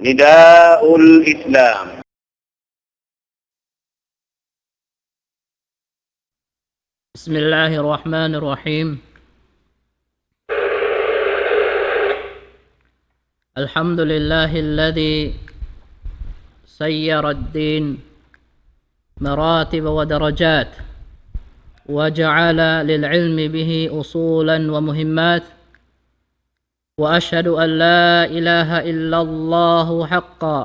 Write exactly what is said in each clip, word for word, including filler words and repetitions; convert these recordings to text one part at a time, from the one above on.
نداء الإسلام. بسم الله الرحمن الرحيم. الحمد لله الذي سير الدين مراتب ودرجات، وجعل للعلم به أصولا ومهمات، وأشهد أن لا إله إلا الله حقا،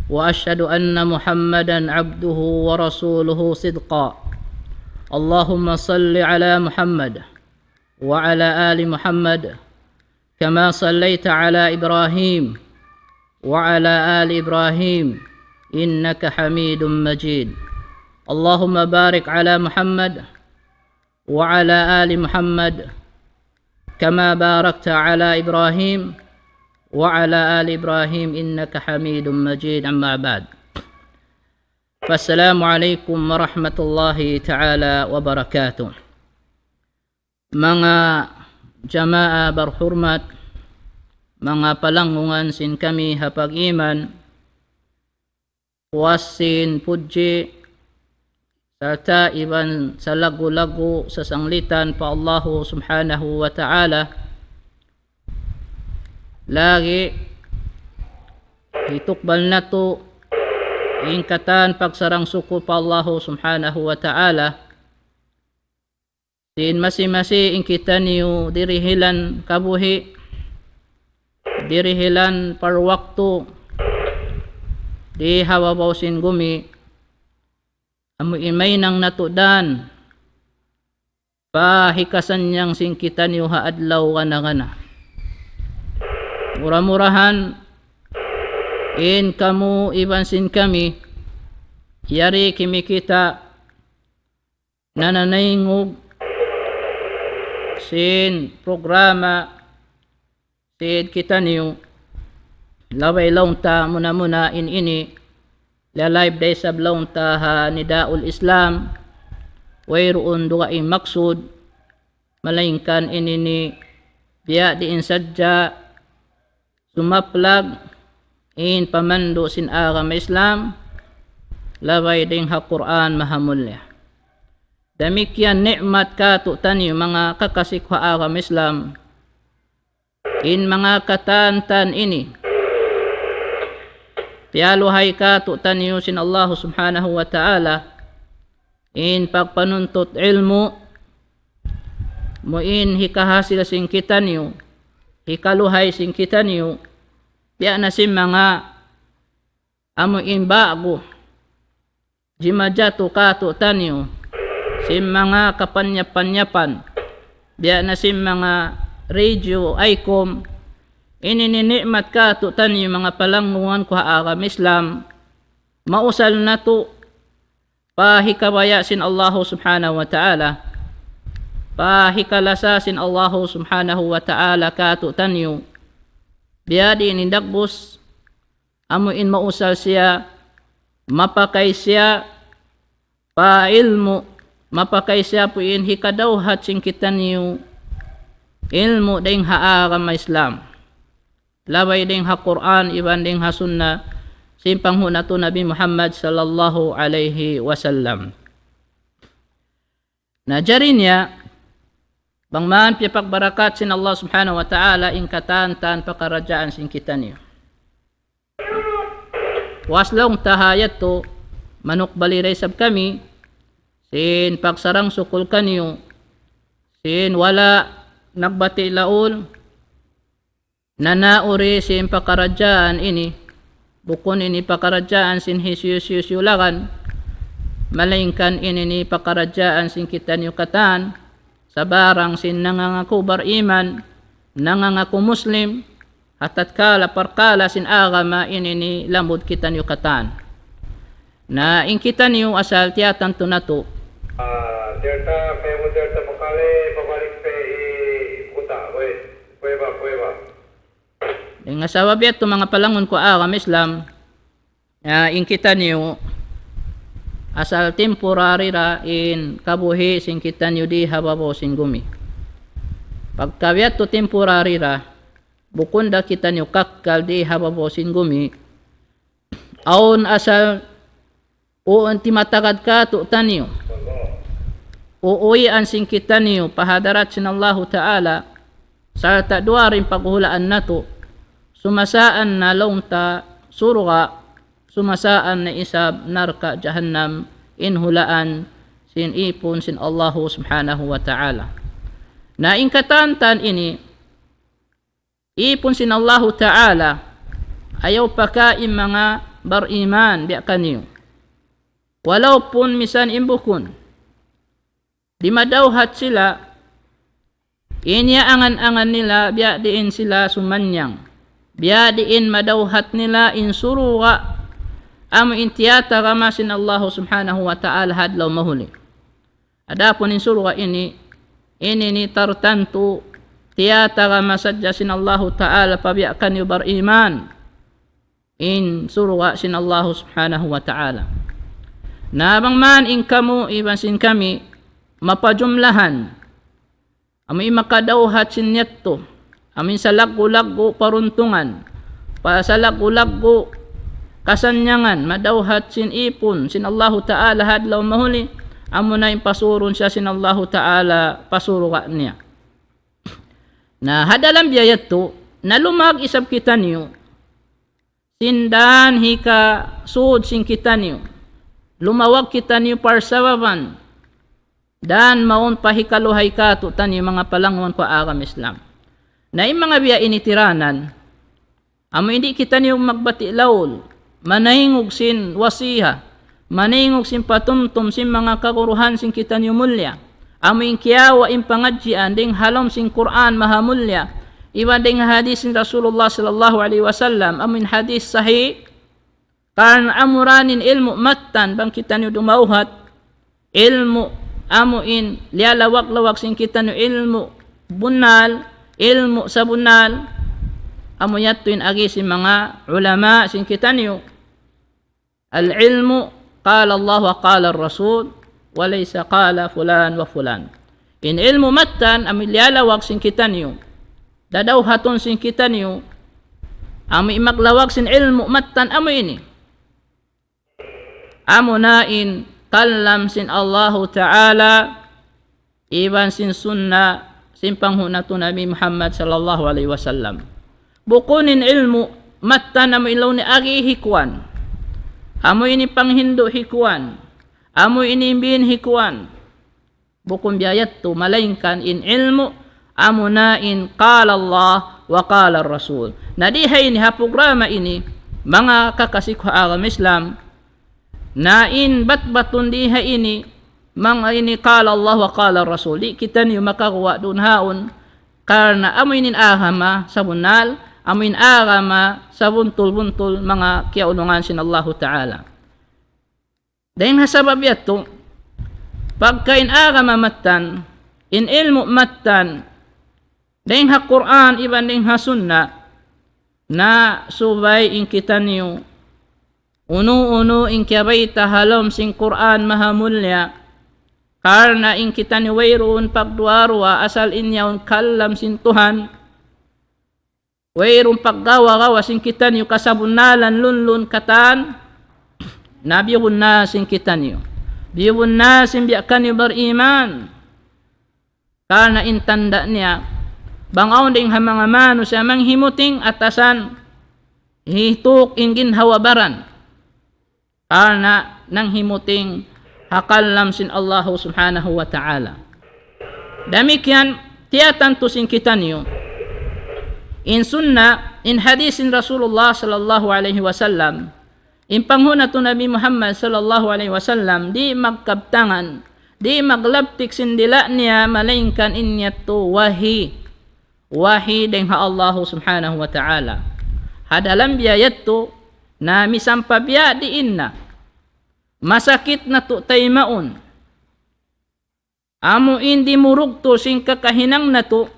وأشهد أن محمدا عبده ورسوله صدقا. اللهم صل على محمد وعلى آل محمد كما صليت على إبراهيم وعلى آل إبراهيم إنك حميد مجيد. اللهم بارك على محمد وعلى آل محمد كما باركت على إبراهيم وعلى آل إبراهيم إنك حميد مجيد. أما بعد، فالسلام عليكم ورحمة الله تعالى وبركاته. Manga jamaa barhurmat, manga palanggungan sin kami ha pag-iman, puas sin pudji sarta' iban salaggu'-laggu' sasanglitan pa Allahu Subhanahu wa Ta'ala. Lagi' hitukbal natu' in katan pagsarang-sukul pa Allahu Subhanahu wa Ta'ala. Sin masi-masi in kitaniyu dirihilan kabuhi', dirihilan parwaktu, di ha babaw sin gumi, amu in mahinang natu' dan pa hikasannyang sin kitaniyu ha adlaw gana-gana. Mura-murahan in kamu iban sin kami, yari kimikita' nananaingug sin programa sin kitaniyu, labay laung ta muna-muna in ini, la-live da isab laung ta ha Nidaul Islam, wayruun dugaing maksud, malaingkan in ini biya' diin sadja sumaplag in pamandu' sin agama Islam, labay dayn ha Qur'an Mahamulliya. Damikkiyan ni'mat kātu'niyu manga kakasi ku ha agama Islam, in manga katantan ini, piyaluhay kātu'niyu sin Allahu Subhanahu wa Ta'ala, in pagpanuntut ilmu', amu in hikahasil sin kitaniyu, hikaluhay sin kitaniyu, biya' na sin manga amu in ba'gu jimajatu kātu'niyu, sin manga kapanyap-panyapan, biya' na sin manga radio, aykom, ini in ni'mat kātu'niyu manga palanggungan ku ha agama Islam, mausal natu' pa hikabaya' sin Allahu Subhanahu wa Ta'ala, pa hikalasa sin Allahu Subhanahu wa Ta'ala kātu'niyu. Biya' diin in dagbus, amu in mausal siya, mapakay siya pa ilmu', mapakay siya pu in hikadawhat sin kitaniyu ilmu' dayn ha agama Islam. Labay dayn ha Qur'an iban dayn ha Sunnah sin panghu' natu' Nabi Muhammad sallallahu alayhi wasallam. Na jari niya, bang man piyapagbarakat sin Allah Subhanahu wa Ta'ala in katantan pakaradjaan sin kitaniyu. Puas laung ta ha yadtu, manukbali da isab kami sin pagsarang-sukul kaniyu, sin wala' nagbati' laul, nanauri sin pakaradjaan ini, bukun ini pakaradjaan sin hisiyu-siyu lagan, malaingkan ini ini pakaradjaan sin kitaniyu katan, sabarang sin nangangaku bariman, nangangaku Muslim, ha tatkala parkala' sin agama ini ini lamud kitaniyu katan. Na in kitaniyu asal tiyatantu natu'. Ah, Delta, kaya mo Delta pakali, pabalik pa i-, kuta, weh. Kuweba, kuweba. Dayn ha sabab yadtu manga palanggungan ku ha agama Islam, ya, in kitaniyu asal temporary ra in kabuhi' sin kitaniyu di ha babaw sin gumi. Pagka biya' yadtu temporary ra, bukun da kitaniyu kakkal di ha babaw sin gumi, awn asal uun timatagad kātu'niyu. Uuwian sin kitaniyu pa hadarat sin Allahu Ta'ala, sarta' duwa in paghulaan natu', sumasaan na laung ta surga', sumasaan na isab narka' jahannam, in hulaan sin ipun sin Allahu Subhanahu wa Ta'ala. Na in katan-katan ini, ipun sin Allahu Ta'ala, ayaw pa ka in manga bariman biya' kaniyu. Walaupun misan in bukun, di' madawhat sila, in iyaangan-angan nila, biya' diin sila sumanyang, biya' diin madawhat nila in surga', amu in tiyatagama sin Allahu Subhanahu wa Ta'ala ha adlaw mahuli. Adapun in surga' ini, ini ini tartantu tiyatagama sadja sin Allahu Ta'ala pa biya' kaniyu bariman. In surga' sin Allahu Subhanahu wa Ta'ala. Na bang man in kamu iban sin kami mapajumlahan, amu in makadawhat sin yadtu, amu in salaggu'-laggu' paruntungan, pa salaggu'-laggu' kasannyangan, madawhat sin ipun sin Allahu Ta'ala ha adlaw mahuli, amu na in pasurun siya sin Allahu Ta'ala pa surga' niya. Na ha dalam biya' yadtu, na lumawag isab kitaniyu, sin dan hikasud sin kitaniyu. Lumawag kitaniyu parsababan. Dan mawn pa hikaluhay kātu'niyu manga palangwan pa agama Islam. Na in manga biya' ini tiranan, amu in di' kitaniyu magbati' laul, manaingug sin wasiha, manaingug sin patumtum sin manga kaguruhan sin kitaniyu mulliya. Amu in kiyawa' in pangadjian dayn ha lawm sin Qur'an maha mulliya, iban dayn ha hadith sin Rasulullah sallallahu alayhi wasallam, amu in hadith sahih, karna' amura in ilmu' mattan bang kitaniyu dumawhat, ilmu' amu in liyalawag-lawag sin kitaniyu ilmu' bunnal, ilmu' sabunnal, amu yadtu in agi sin manga ulama sin kitaniyu. العلم قال الله وقال الرسول وليس قال فلان وفلان. In ilmu' mattan amu in liyalawag sin kitaniyu, dadawhatun sin kitaniyu, amu in maglawag sin ilmu' mattan amu ini. Amu na in kalam sin Allahu Ta'ala, iban sin sunna sin panghu' natu' Nabi Muhammad sallallahu alayhi wasallam. Bukun in ilmu' mattan amu in laung niya agi hi kuwan, amu ini panghindu' hi kuwan, amu ini bin hi kuwan. Bukun biya' yadtu, malaingkan in ilmu' amu na in قال الله وقال الرسول. Na di ha ini ha programa ini, manga kakasi ku ha agama Islam, na in batbatun di ha ini, manga ini قال الله وقال الرسول. Di' kitaniyu makaguwa' duun haun, karna' amu ini in agama sabunnal, amu in agama sabuntul-buntul manga kiyaulungan sin Allahu Ta'ala. Dayn ha sabab yadtu, pagka in agama mattan, in ilmu' mattan, dayn ha Qur'an iban dayn ha sunna, na subay in kitaniyu unu-unu in kiyabayta' ha lawm sin Qur'an maha mulliya, karna' in kitaniyu wayruun pagduwa-ruwa asal in yaun kalam sin Tuhan, wayruun paggawa-gawa sin kitaniyu kasabunnalan lunlun katan, na biyubunnal sin kitaniyu. Biyubunnal sin biya' kaniyu bariman. Karna' in tanda' niya, bang awn dayn ha manga manusiya' manghimuting atasan hituk in ginhawa-baran. Karna' nanghimuting ha kalam sin Allahu Subhanahu wa Ta'ala. Damikkiyan, tiyatantu sin kitaniyu, in sunna, in hadith sin Rasulullah sallallahu alayhi wasallam, in panghu' natu' Nabi Muhammad sallallahu alayhi wasallam, di' magkabtangan, di' maglaptik sin dila' niya, malaingkan in yadtu wahi. Wahi dayn ha Allahu Subhanahu wa Ta'ala. Ha dalam biya' yadtu, na misan pa biya' diin na, masakit natu' taymaun. Amu in dimurugtu' sin kakahinang natu',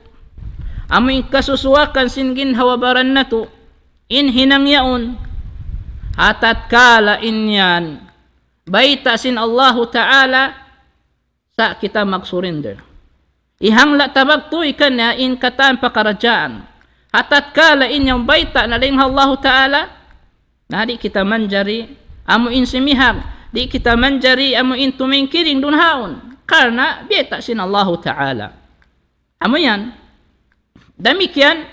amu in kasusuwakan sin ginhawa-baran natu', in hinang yaun, ha tatkala in yan bayta' sin Allahu Ta'ala, sa' kita mag-surrender. Ihangla' ta bagtu kaniya in katan pakaradjaan. Ha tatkala in yan bayta' na dayn ha Allahu Ta'ala, na di' kita manjari amu in simihag, di' kita manjari amu in tumingkiring duun haun. Karna' biyayta' sin Allahu Ta'ala. Amu yan. Damikkiyan,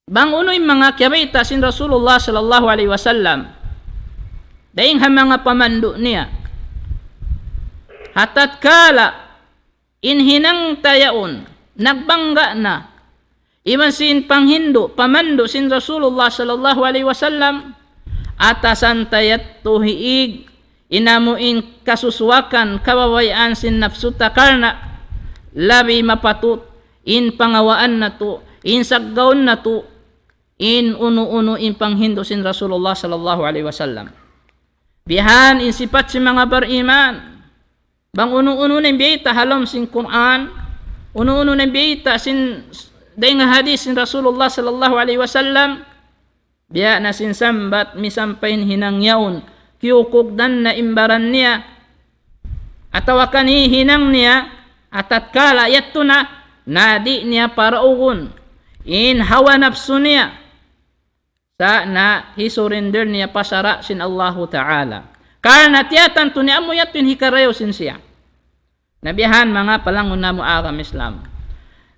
bang unu in manga kiyabayta' sin Rasulullah sallallahu alayhi wasallam, dayn ha manga pamandu' niya. Ha tatkala in hinang ta yaun, nagbangga' na, iban sin panghindu', pamandu' sin Rasulullah sallallahu alayhi wasallam, atasan ta yadtu hiig, in amu in kasusuwakan, kababayaan sin napsu ta karna', labi mapatut, in pangawaan natu', in saggaun natu', in unu-unu in panghindu' sin Rasulullah sallallahu alayhi wasallam. Bihan in sipat sin manga bariman. Bang unu-unu na in biyayta' ha lawm sin Qur'an, unu-unu na in biyayta' sin dayn ha hadith sin Rasulullah sallallahu alayhi wasallam, biya' na sin sambat misan pa in hinang yaun, kiyukugdan na in baran niya, atawa kan hinang niya, ha tatkala yadtu na, na di' niya paraugun in hawa napsu niya. Sa' na hi-surrender niya pa sara' sin Allahu Ta'ala. Karna' tiyatantu niya amu yadtu in hikarayaw sin siya. Na bihan manga palangun namu' agama Islam.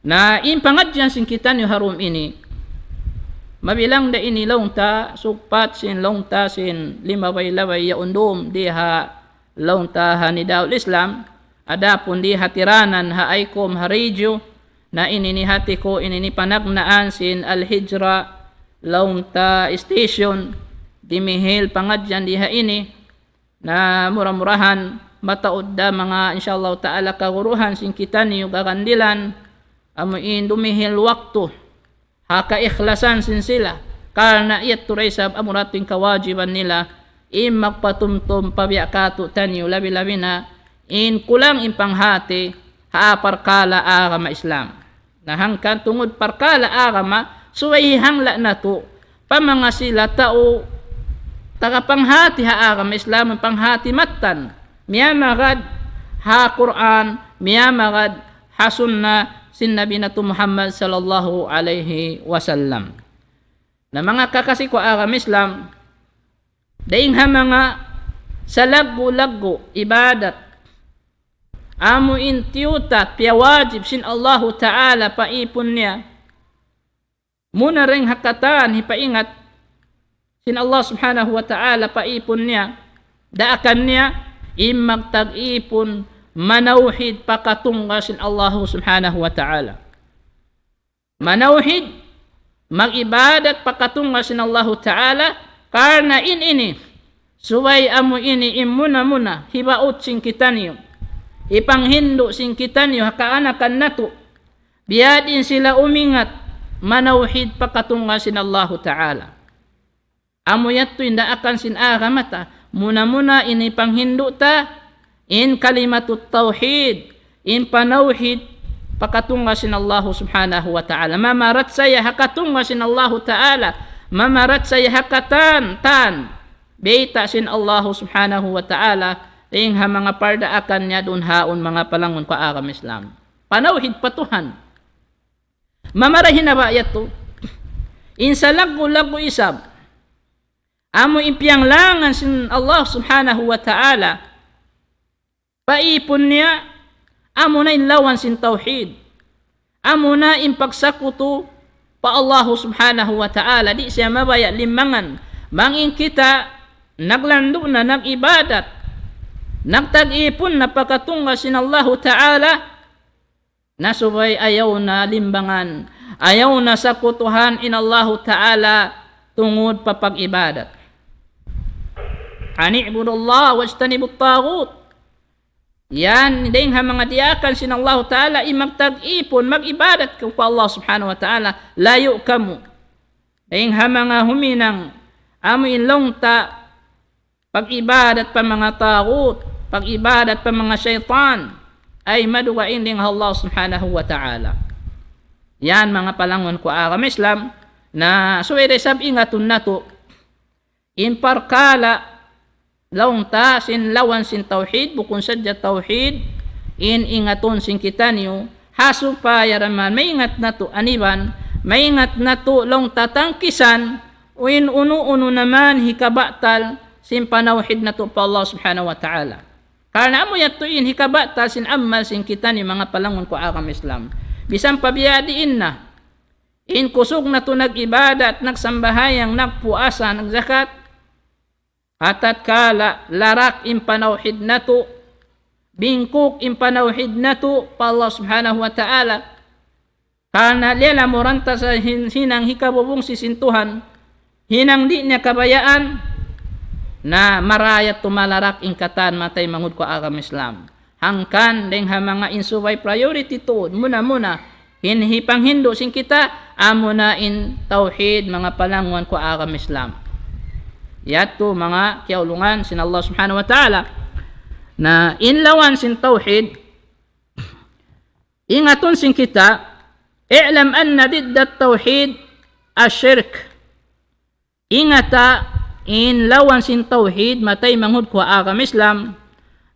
Na in pangadjian sin kitaniyu ha dum ini, mabilang da ini laung ta sugpat sin laung ta sin limabay-labay yaun dum di ha laung ta ha Nidaul Islam, adapun di ha tiranan ha Icom ha radio, na ini ini hati ku ini ini panagnaan sin Al-Hijra laung ta station, dimihil pangadjian di ha ini, na mura-murahan mataud da manga insya Allah ta'ala kaguruhan sin kitaniyu gagandilan, amu in dumihil waktu, ha kaikhlasan sin sila. Karna' yadtu da isab amura tuud in kawajiban nila, in magpatumtum pa biya' katu'taniyu labi-labi na, in kulang in panghati, ha parkala' agama Islam. Na hangkan tungud parkala' agama, subay hihangla' natu', pa manga sila tau, taga panghati ha agama Islam, panghati mattan. Miyamagad ha Qur'an, miyamagad ha sunna sin Nabi natu' Muhammad sallallahu alayhi wasallam. Na manga kakasi ku agama Islam, dayn ha manga salaggu'-laggu' ibadat, amu in tiyuta' piyawajib sin Allahu Ta'ala pa īpun niya, muna dayn ha katan hipaingat sin Allah Subhanahu wa Ta'ala pa īpun niya, daakan niya, in magtag-īpun manawhid pakatunggal sin Allah Subhanahu wa Ta'ala. Manawhid, mag-ibadat pakatunggal sin Allah Ta'ala, karna' in ini, subay amu ini in muna-muna hibaut sin kitaniyu, hipanghindu' sin kitaniyu ha kaanakan natu', biya' diin sila umingat manawhid pakatunggal sin Allahu Ta'ala. Amu yadtu in daakan sin agama ta, muna-muna in hipanghindu' ta, in kalimatut tawhid, in panawhid pakatunggal sin Allahu Subhanahu wa Ta'ala. Mamarachaya ha katunggal sin Allahu Ta'ala, mamarachaya ha katan, tan, bayta' sin Allahu Subhanahu wa Ta'ala, dayn ha manga pardaakan niya duun haun manga palangun ku agama Islam. Panawhid pa Tuhan. Mamarahi na ba yadtu? In salaggu'-laggu' isab, amu in piyanglangan sin Allah Subhanahu wa Ta'ala pa īpun niya, amu na in lawan sin tawhid. Amu na in pagsakutu pa Allah Subhanahu wa Ta'ala, di' siya mabaya' limbangan. Bang in kita naglandu' na, nag-ibadat, nagtag-īpun na pakatunggal sin Allahu Ta'ala, na subay ayaw na limbangan, ayaw na sakutuhan in Allahu Ta'ala tungud pa pag-ibadat. أن اعبدوا الله واجتنبوا الطاغوت. Yan, dayn ha manga diyaakan sin Allahu Ta'ala, in magtag-īpun, mag-ibadat kaw pa Allah Subhanahu wa Ta'ala, layu' kamu. Dayn ha manga huminang, amu in laung ta, pag-ibadat pa manga taghut, pag-ibadat pa manga saytan, ay madugaing dayn ha Allah Subhanahu wa Ta'ala. Yan manga palangun ku agama Islam, na subay da isab ingatun natu', in parkala' laung ta sin lawan sin tawhid, bukun sadja tawhid, in ingatun sin kitaniyu, ha supaya da man maingat natu' aniban, maingat natu' laung ta tangkisan, in unu-unu na man hikabatal sin panawhid natu' pa Allah Subhanahu wa Ta'ala. Karna' amu yadtu in hikabatal sin amal sin kitaniyu manga palangun ku agama Islam. Bisan pa biya' diin na, in kusug natu' nag-ibadat, nagsambahayang, nagpuasa, nagzakat, ha tatkala larak in panawhid natu', bingkuk in panawhid natu' pa Allah Subhanahu wa Ta'ala. Karna' liyalamuran ta sa hin-, hinang hikabubung sin Tuhan, hinang di' niya kabayaan, na marayat tumalarak in katan matay manghud ku agama Islam. Hangkan dayng ha manga insubay priority tuud, muna-muna, in hipanghindu' sin kita, amuna in tawhid manga palangun ku agama Islam. Yadtu manga kiyaulungan sin Allah Subhanahu wa Ta'ala. Na in lawan sin tawhid, ingatun sin kita, اعلم أن ضد التوحيد الشرك. Ingata in lawan sin tawhid, matay manghud ku agama Islam,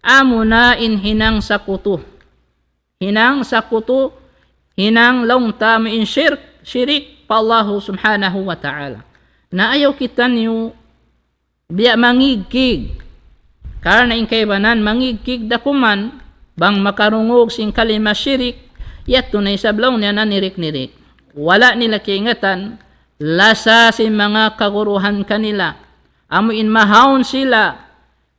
amuna in hinang sakutu. Hinang sakutu, hinang laung ta amu in shirk, shirik pa Allahu Subhanahu wa Ta'ala. Na ayaw kitaniyu biya' mangigkig. Karna' in kaibanan mangigkig da kuman, bang makarungug sin kalima shirik, yadtu na isab laung niya nanirik-nirik. Wala' nila kaingatan, lasa sin manga kaguruhan kanila. Amu in mahaun sila,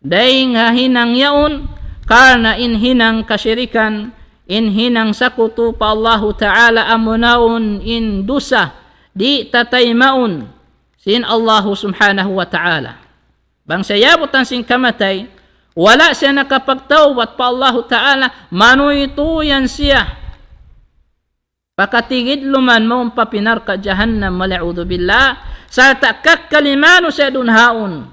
dayng ha hinang yaun, karna' in hinang kashirikan, in hinang sakutu pa Allahu Ta'ala amunaun in dusa, di' tataymaun sin Allahu Subhanahu wa Ta'ala. Bang siya yabutan sin kamatay, wala' siya nakapagtawbat pa Allahu Ta'ala, manuytuyan siya. Pakatigid luman mawn pa pi narka' jahannam, wal iyadhu billah, sarta' kakkalimanu siya duun haun.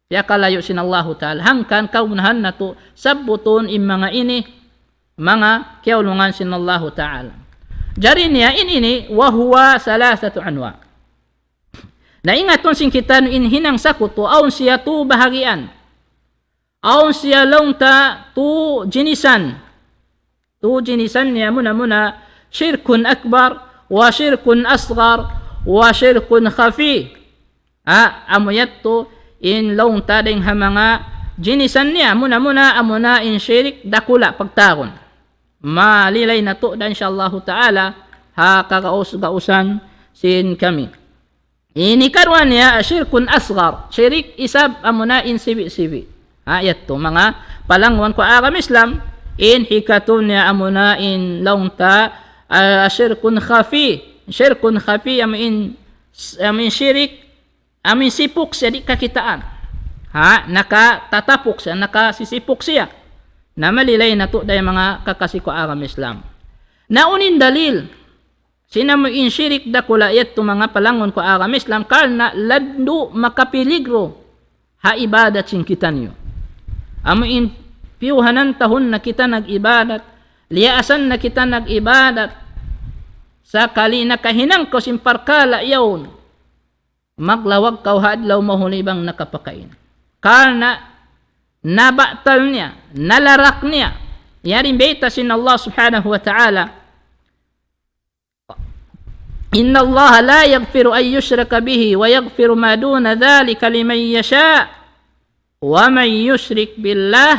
Piyakalayu' sin Allahu Ta'ala. Hangkan kagunahan natu' sabbutun in manga ini, manga kiyaulungan sin Allahu Ta'ala. Jari niya in ini, وهو ثلاثة أنواع. Na ingatun sin kitaniyu in hinang sakutu, awn siya tu bahagian. Awn siya laung ta tu jinisan. Tu jinisan niya muna-muna, شرك أكبر, وشرك أصغر, وشرك خفي. Ha, amu yadtu in laung ta dayng ha manga jinisan niya, muna-muna amuna in shirik dakula' pagtawagun. Malilay natu' da insya Allahu Ta'ala ha kagaus-gausan sin kami. In hikaruwa niya, shirkun asghar. Shirik isab amuna in sibi'-sibi'. Ha, yadtu, manga palanguwan ku agama Islam, in hikatu niya amuna in laung ta, ah, shirkun khafi. Shirkun khafi, amu in, amu in shirik, amu in sipuk siya di' kakitaan. Ha, nakatatapuk siya, nakasisipuk siya. Na malilay natu' da in manga kakasi ku agama Islam. Na unu in dalil sin amu in shirik dakula' yadtu manga palangun ku agama Islam, karna' landu' makapiligru ha ibadat sin kitaniyu. Amu in piyuhanan tahun na kita nag-ibadat, liyaasan na kita nag-ibadat, sakali nakahinang kaw sin parkala' yaun, maglawag kaw ha adlaw mahuli bang nakapakain. Karna' nabatal niya, nalarak niya. Yari in bayta' sin Allah Subhanahu wa Ta'ala, إن الله لا يغفر أن يشرك به ويغفر ما دون ذلك لمن يشاء ومن يشرك بالله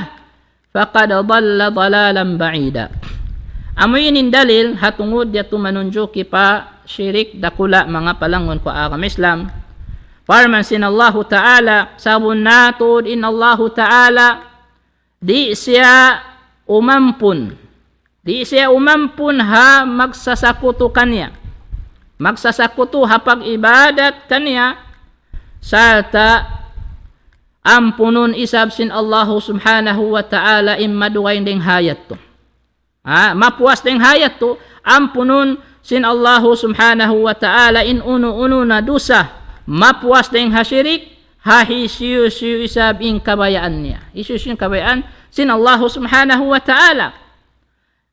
فقد ضل ضلالا بعيدا. Amu ini in dalil ha tungud yadtu manunjuki pa shirik dakula' manga palangun ku agama Islam. Parman sin Allahu Ta'ala, sabunnal tuud in Allahu Ta'ala, di' siya umampun. Di' siya umampun ha magsasakutu kaniya. Magsasakutu ha pag-ibadat kaniya, sarta' ampunun isab sin Allahu Subhanahu wa Ta'ala in madugaing dayng ha yadtu. Ha, mapuas dayng ha yadtu, ampunun sin Allahu Subhanahu wa Ta'ala in unu-unu na dusa, mapuas dayng ha shirik, ha hisiyu-siyu isab in kabayaan niya. Hisiyu-siyu in kabayaan sin Allahu Subhanahu wa Ta'ala.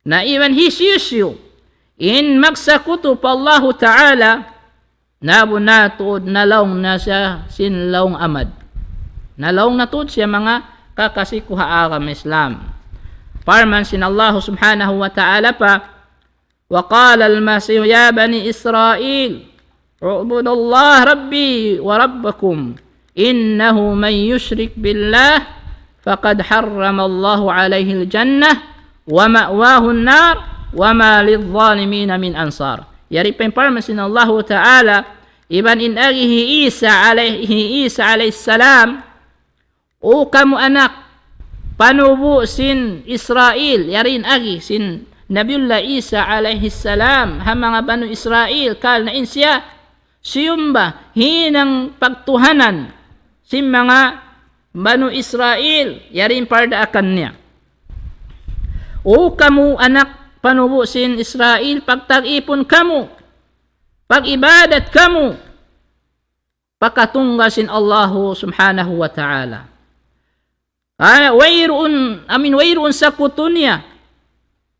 Na iban hisiyu-siyu in magsakutu pa Allahu Ta'ala, na bunnal tuud nalaung na siya sin laung amad. Nalaung na tuud siya manga kakasi ku ha agama Islam. Parman sin Allahu Subhanahu wa Ta'ala pa, وقال المسيح يا بني إسرائيل اعبدوا الله ربي وربكم إنه من يشرك بالله فقد حرم الله عليه الجنة ومأواه النار وما للظالمين من أنصار. Yari pa in parman sin Allahu Ta'ala, iban in agi hi Isa alayhi, hi Isa alayhi salam, "O kamu anak panubu' sin Israel," yari in agi sin Nabiullah Isa alayhi salam, ha manga Banu Israel, karna' in siya siyumba hinang pagtuhanan sin manga Banu Israel, yari in pardaakan niya. "O kamu anak panubu' sin Israel, pagtag-ipun kamu, pag-ibadat kamu, pa katunggal sin Allahu Subhanahu wa Ta'ala. Karna' wayruun, amu in wayruun sakutu niya,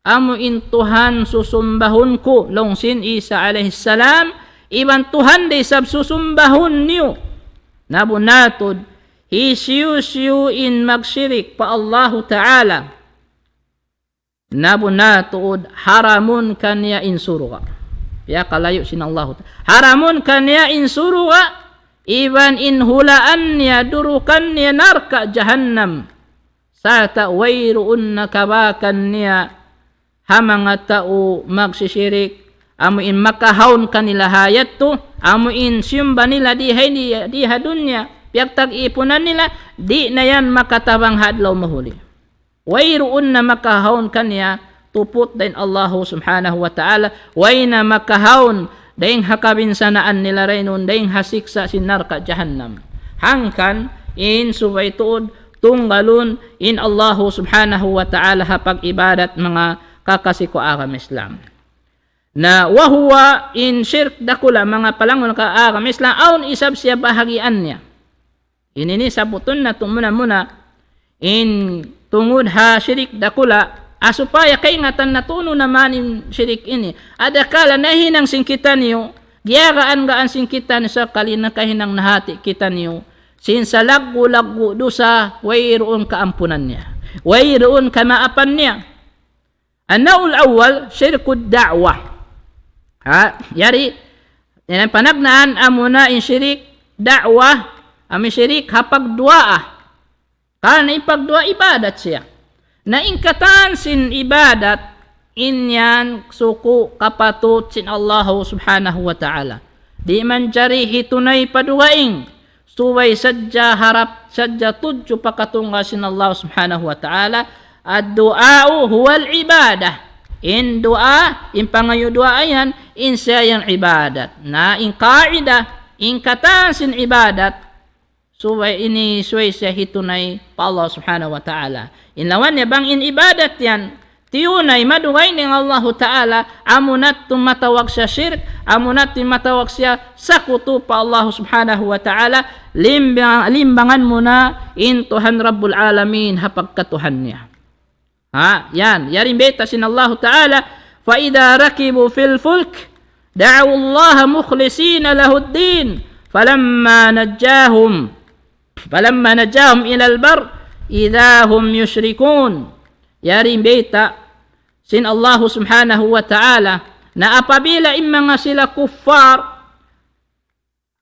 amu in Tuhan susumbahun ku," laung sin Isa alayhi salam, "iban Tuhan da isab susumbahun niyu. Na bunnal tuud, hisiyu-siyu in magsirik pa Allahu Ta'ala, na bunnal tuud haramun kaniya in surga'." Piyakalayu' sin Allahu Ta-, haramun kaniya in surga', iban in hulaan niya, durukan niya narka' jahannam. Sarta' wayruun na kabakan niya ha manga tau magsisirik, amu in makahaun kanila ha yadtu, amu in siyumba nila di ha ini, di ha dunya, piyagtag-ipunan nila, di' na yan makatabang ha adlaw mahuli. Wayruun na makahaun kaniya tuput dayn Allahu Subhanahu wa Ta'ala, way na makahaun dayn ha kabinsanaan nila dayn duun, dayn ha siksa' sin narka' jahannam. Hangkan in subay tuud tunggalun in Allahu Subhanahu wa Ta'ala ha pag-ibadat, manga kakasi ku agama Islam. Na wa huwa, in shirk dakula', manga palangun ku agama Islam, awn isab siya bahagian niya. Ini ini sabutun natu' muna-muna in tungud ha shirik dakula', ha supaya kaingatan natu' unu na man in shirik ini. Adakala nahinang sin kitaniyu, giyagaan-gaan sin kitaniyu sakali nakahinang na hati kitaniyu sin salaggu'-laggu' dusa, wayruun kaampunan niya, wayruun kamaapan niya. النوع الأول شرك الدعوة. Ha, yari, yan in panagnaan amuna in shirik da'wah, amu in shirik ha pagduwaa. Karna' in pagduwaa ibadat siya. Na in katan sin ibadat, in yan suku' kapatut sin Allahu Subhanahu wa Ta'ala. Di' manjari hitunay pa dugaing, subay sadja harap, sadja tudju pa katunggal sin Allah Subhanahu wa Ta'ala. الدعاء هو العبادة. In duwaa, in pangayu' duwaa yan, in siya yan ibadat. Na in qaida, in katan sin ibadat, subay ini, subay siya hitunay pa Allah Subhanahu wa Ta'ala. In lawan niya bang in ibadat yan tiyunay madugay dayn ha Allahu Ta'ala, amuna tuud matawag siya shirk, amuna tuud matawag siya sakutu pa Allah Subhanahu wa Ta'ala, limbang-, limbangan mu na in Tuhan Rabbul Alamin ha pagkatuhan niya. Ha, yan. Yari in bayta' sin Allahu Ta'ala, فإذا ركبوا في الفلك دعوا الله مخلصين له الدين فلما نجاهم، فلما نجاهم إلى البر إذا هم يشركون. Yari in bayta' sin Allahu Subhanahu wa Ta'ala, na apabila in manga sila kuffar,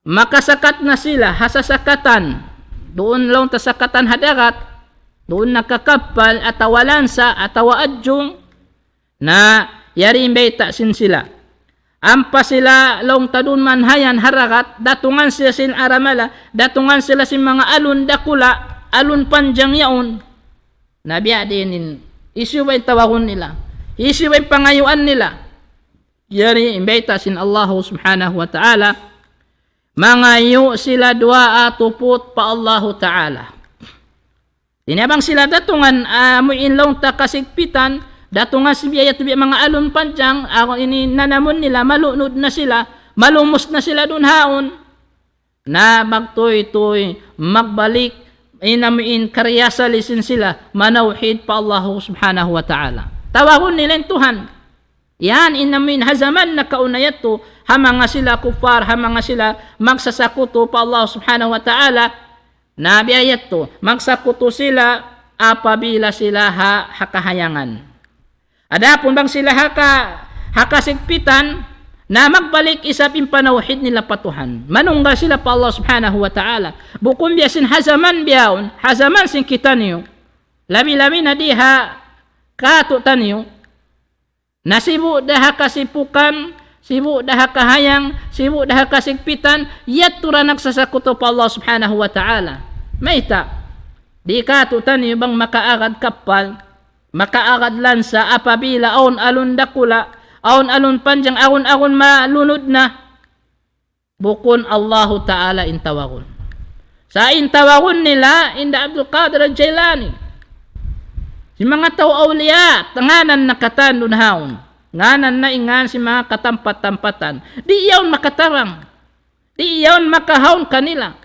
makasakat na sila ha sasakatan, duun laung ta sakatan ha dagat, duun nakakappal, atawa lansa, atawa adjung, na yari in bayta' sin sila. Ampa sila laung ta duun manhayan ha dagat, datungan sila sin aramala, datungan sila sin manga alun dakula', alun panjang yaun. Na biya' diin in, hisiyu ba in tawagun nila? Hisiyu ba in pangayuan nila? Yari in bayta' sin Allahu Subhanahu wa Ta'ala, mangayu' sila duwaa tuput pa Allahu Ta'ala. Ini bang sila datungan, amu in laung ta kasigpitan, datungan sin biya' yadtu biya' manga alun panjang, amu ini nanamun nila, malunud na sila, malumus na sila duun haun. Na magtūy-tūy, magbalik, in amu in kariyasali sin sila, manawhid pa Allahu Subhanahu wa Ta'ala. Tawagun nila in Tuhan. Yan in amu in ha jaman nakauna yadtu, ha manga sila kuffar, ha manga sila magsasakutu pa Allah Subhanahu wa Ta'ala, na biya' yadtu, magsakutu sila apabila sila ha, ha kahayangan. Adapun bang sila ha ka-, ha kasigpitan, na magbalik isab in panawhid nila pa Tuhan. Manunggal sila pa Allah Subhanahu wa Ta'ala. Bukun biya' sin ha jaman bihaun, ha jaman sin kitaniyu. Labi-labi na di ha katu' taniyu. Na sibu' da ha kasipukan, sibu' da ha kahayang, sibu' da ha kasigpitan, yadtu ra nagsasakutu pa Allah Subhanahu wa Ta'ala. Mayta'? Di' katu' taniyu bang makaagad kappal, makaagad lansa apabila awn alun dakula', awn alun panjang, awn-awn malunud na. Bukun Allahu Ta'ala in tawagun. Sa' in tawagun nila, hinda Abdul Qadir Al-Jailani. Sin manga tau awliya, ngānan na katan duun haun. Ngānan na in ngān sin manga katampat-tampatan. Di' yaun makatarang. Di' yaun makahaun kanila.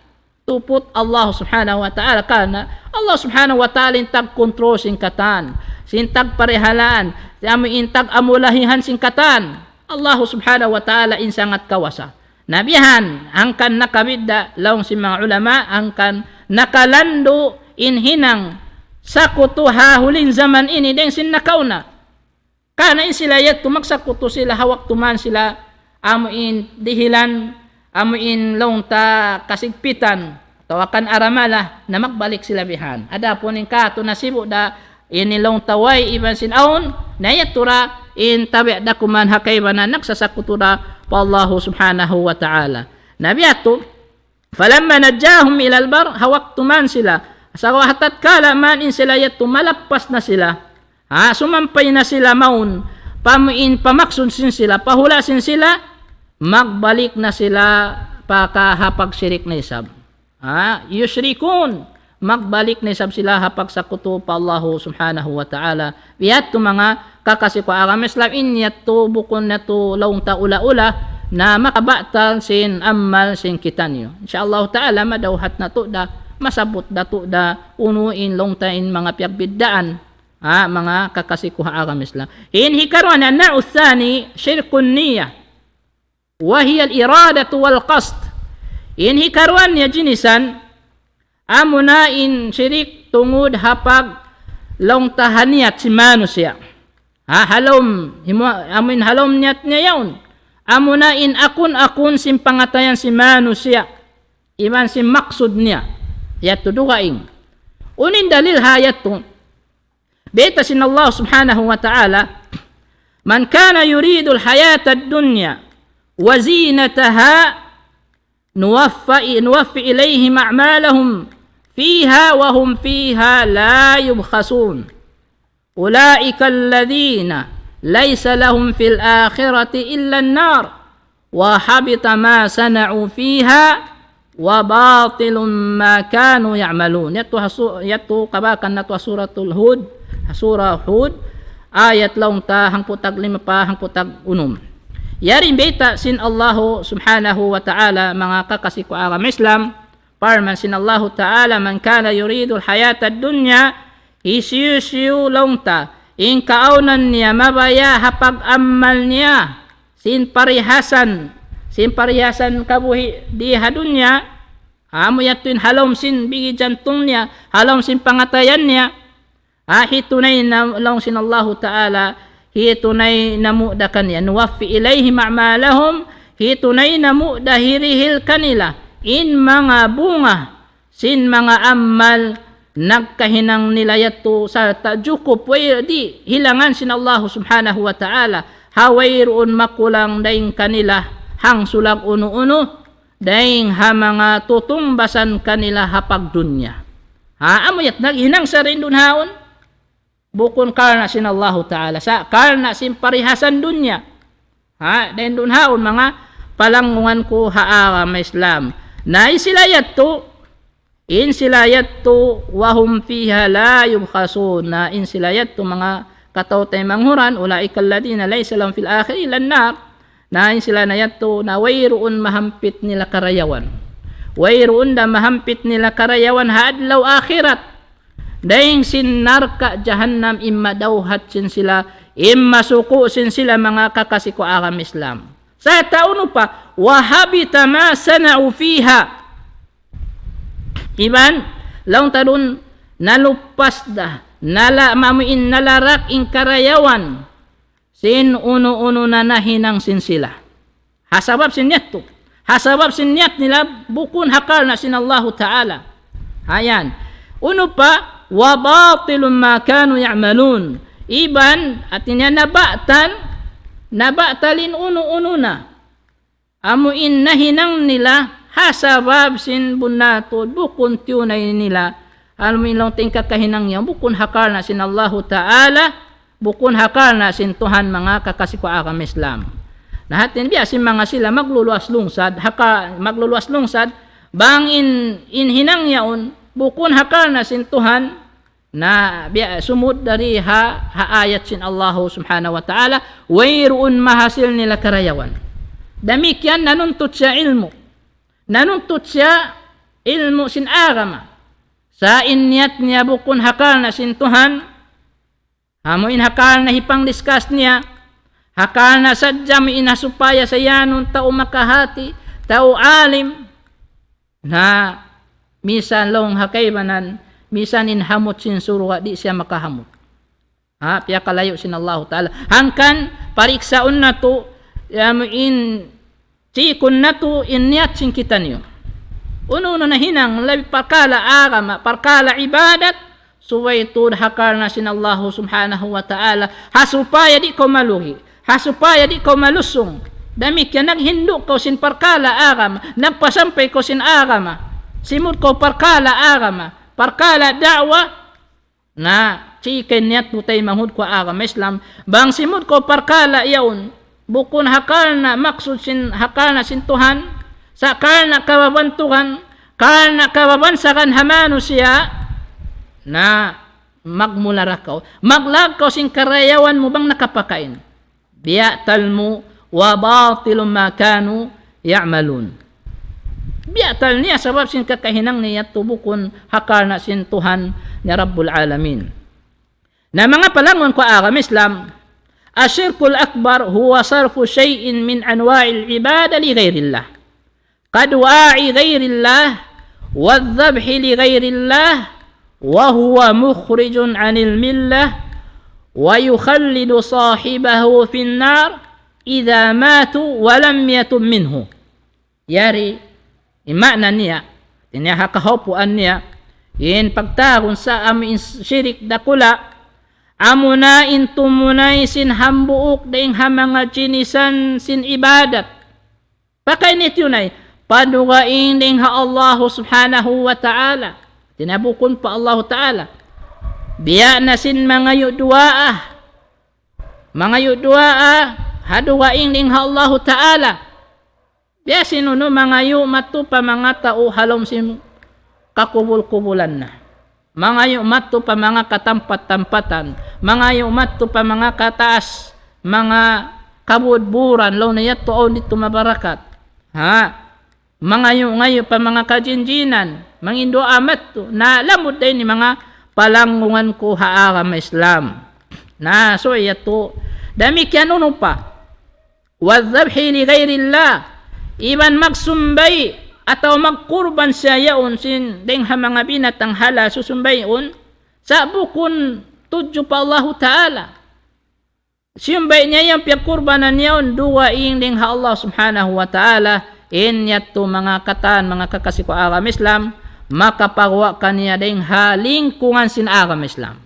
Tuput Allah Subhanahu wa Ta'ala. Karna' Allah Subhanahu wa Ta'ala in tagkontrol sin katan. Sin tagparihalaan. Amu in tag-amulahihan sin katan. Allah Subhanahu wa Ta'ala in sangat kawasa. Na bihan, hangkan nakabidda', laung sin manga ulama, hangkan nakalandu' in hinang sakutu ha huling jaman ini dayn sin nakauna. Karna' in sila yadtu magsakutu sila ha waktu man sila amu in dihilan, amu in laung ta kasigpitan, atawa kan aramala, na magbalik sila bihan. Adapun in katu' na sibu' da ini laung ta way iban sin awn, na yadtu ra in tabi' da kuman ha kaibanan nagsasakutu da pa Allahu Subhanahu wa Ta'ala. Na biya' yadtu, فلما نجاهم إلى البر, ha waktu man sila, sa' ha tatkala man in sila yadtu malappas na sila, ha, sumampay na sila mawn, pa amu in pamaksud sin sila, pa hula' sin sila, magbalik na sila pa ka-, ha pagsirik na isab. Ha, يشركون, magbalik na isab sila ha pagsakutu pa Allahu Subhanahu wa Ta'ala. Biya' yadtu manga kakasi ku agama Islam, in yadtu bukun natu' laung ta ula-ula, na makabatal sin amal sin kitaniyu. Insya Allah Ta'ala, madawhat natu' da, masabbut natu' da, unu in laung ta in manga piyagbiddaan, ha, manga kakasi ku agama Islam. In hikaruwa niya, النوع الثاني شرك النية وهي الإرادة والقصد. In hikaruwa niya jinisan, amuna in sirik tungud ha pag laung ta ha niyat sin manusiya'. Ha, ha lawm, himu-, amu in ha lawm niyat niya yaun. Amuna in akun-akun sin pangatayan sin manusiya'. Iban sin maksud niya. Yadtu dugaing. Unu in dalil ha yadtu? Bayta' sin Allah Subhanahu wa Ta'ala, من كان يريد الحياة الدنيا وزينتها نوف، نوف إليهم أعمالهم فيها وهم فيها لا يبخسون. أولئك الذين ليس لهم في الآخرة إلا النار وحبط ما صنعوا فيها وباطل ما كانوا يعملون. Yadtu ha su-, yadtu kabakan natu' ha Suratul Hud, ha Surah Hud, ayat laung ta hangpu' tag lima pa hangpu' tag unum. Yari in bayta' sin Allahu Subhanahu wa Ta'ala, manga kakasi ku agama Islam, parman sin Allahu Ta'ala, من كان يريد الحياة الدنيا, hisiyu-siyu laung ta, in kaawnan niya mabaya' ha pag-amal niya, sin parihasan, sin parihasan kabuhi' di ha dunya, amu yadtu in ha lawm sin bigi jantung niya, ha lawm sin pangatayan niya, ha, hitunay na laung sin Allahu Ta'ala, hitunay namu' da kaniya, نوف إليهم أعمالهم, hitunay namu' da hirihil kanila, in manga bunga, sin manga amal nagkahinang nila yadtu sarta' jukup way di' hilangan sin Allahu Subhanahu wa Ta'ala, ha wayruun makulang dayn kanila hangsulag unu-unu, dayn ha manga tutungbasan kanila ha pagdunya. Ha, amu yadtu naghinang sa dayn duun haun. Bukun karna' sin Allahu Ta'ala. Sa' karna' sin parihasan dunya. Ha, dayn duun haun manga palanggungan ku ha agama Islam. Na in sila yadtu, in sila yadtu, وهم فيها لا يبخسون. Na in sila yadtu manga kataw-taymanghuran, أولئك الذين ليس لهم في الآخرة إلا النار. Na in sila na yadtu, na wayruun mahampit nila karayawan. Wayruun da mahampit nila karayawan ha adlaw akhirat. Dayn sin narka' jahannam in madawhat sin sila, in masuku' sin sila manga kakasi ku agama Islam. Sa' unu pa, وحبط ما صنعوا فيها. Iban, laung ta duun, nalupas da, nala-, mamu in nalarak in karayawan. sin unu-unu na nahinang sin sila. Ha sabab sin niyat tu. Ha sabab sin niyat nila bukun ha karna' sin Allahu Ta'ala. Ayan. Unu pa, وباطل ما كانوا يعملون. Iban, hati niya nabatal, nabatal in unu-unu na. Amu in nahinang nila, ha sabab sin bunnal tuud, bukun tiyunay nila. Amu in laung ta in kakahinang yan, bukun ha karna' sin Allahu Ta'ala, bukun ha karna' sin Tuhan, manga kakasi ku agama Islam. Na hati niya biya' sin manga sila magluluwas lungsad, ha ka-, magluluwas lungsad, bang in, in hinang yaun, bukun ha karna' sin Tuhan, na biya' sumud dayn ha, ha ayat sin Allahu Subhanahu wa Ta'ala, wayruun mahasil nila karayawan. Damikkiyan nanuntut siya ilmu'. Nanuntut siya ilmu' sin agama. Sa' in niyat niya bukun ha karna' sin Tuhan, amu in ha karna' hipangdiskas niya, ha karna' sadja amu in ha supaya siya yaun tau makahati, tau alim, na misan laung ha kaibanan, misan in hamut sin surga' di' siya makahamut. Ha, piyakalayu' sin Allahu Ta'ala. Hangkan pariksaun natu', amu in, tikun natu' in niyat sin kitaniyu. Unu-unu nahinang, labi parkala' agama, parkala' ibadat, subay tuud ha karna' sin Allahu Subhanahu wa Ta'ala. Ha supaya di' kaw malugi. Ha supaya di' kaw malusung. Damikkiyan naghindu' kaw sin parkala' agama. Nagpasampay kaw sin agama. Simud kaw parkala' agama. Parkala' da'wa. Na, chika in niyat mu taymanghud ku agama Islam. Bang simud kaw parkala' yaun. Bukun ha karna' maksud sin, ha karna' sin Tuhan. Sa' karna' kababantugan. Karna' kababansagan ha manusiya'. Na, magmula ra kaw. Maglawag kaw sin karayawan mu bang nakapakain. Biya' tal mu, وباطل ما كانوا يعملون. Biya' tal niya sabab sin kakahinang niya yadtu bukun ha karna' sin Tuhan niya Rabbul Alamin. Na manga palangwan ku agama Islam, الشرك الأكبر هو صرف شيء من أنواع العبادة لغير الله. كدعاء غير الله والذبح لغير الله وهو مخرج عن الملة ويخلد صاحبه في النار إذا مات ولم يتب منه. Yari, in maana niya, hati niya ha kahaupuan niya, in pagtawagun sa amu in shirik dakula', amuna in tumunay sin hambuuk dayn ha manga jinisan sin ibadat. Pakain niya tiyunay, padugaing dayn ha Allahu Subhanahu wa Ta'ala. Hati niya bukun pa Allahu Ta'ala. Biya' na sin mangayu' duwaa. Mangayu' duwaa, ha dugaing dayn ha Allahu Ta'ala. Biya' sin unu mangayu' madtu pa manga tau ha lawm sin kakubul-kubulan na. Mangayu' madtu pa manga katampat-tampatan. Mangayu' madtu pa manga kataas, manga kabudburan, laung niya yadtu awn didtu mabarakat. Ha? Mangayu'-ngayu' pa manga kajinjinan, manginduwaa madtu. Na lamud da ini manga palanggungan ku ha agama Islam. Na, so yadtu. Damikkiyan unu pa. والذبح لغير الله. Iban magsumbay atawa magkurban siya yaun sin dayn ha manga binatang halal susumbayun, sa' bukun tudju pa Allahu Ta'ala. Siyumbay niya yan piyagkurbanan niya yaun dugaing dayn ha Allah Subhanahu wa Ta'ala, in yadtu manga katan, manga kakasi ku agama Islam, makapaguwa' kaniya dayn ha lingkungan sin agama Islam.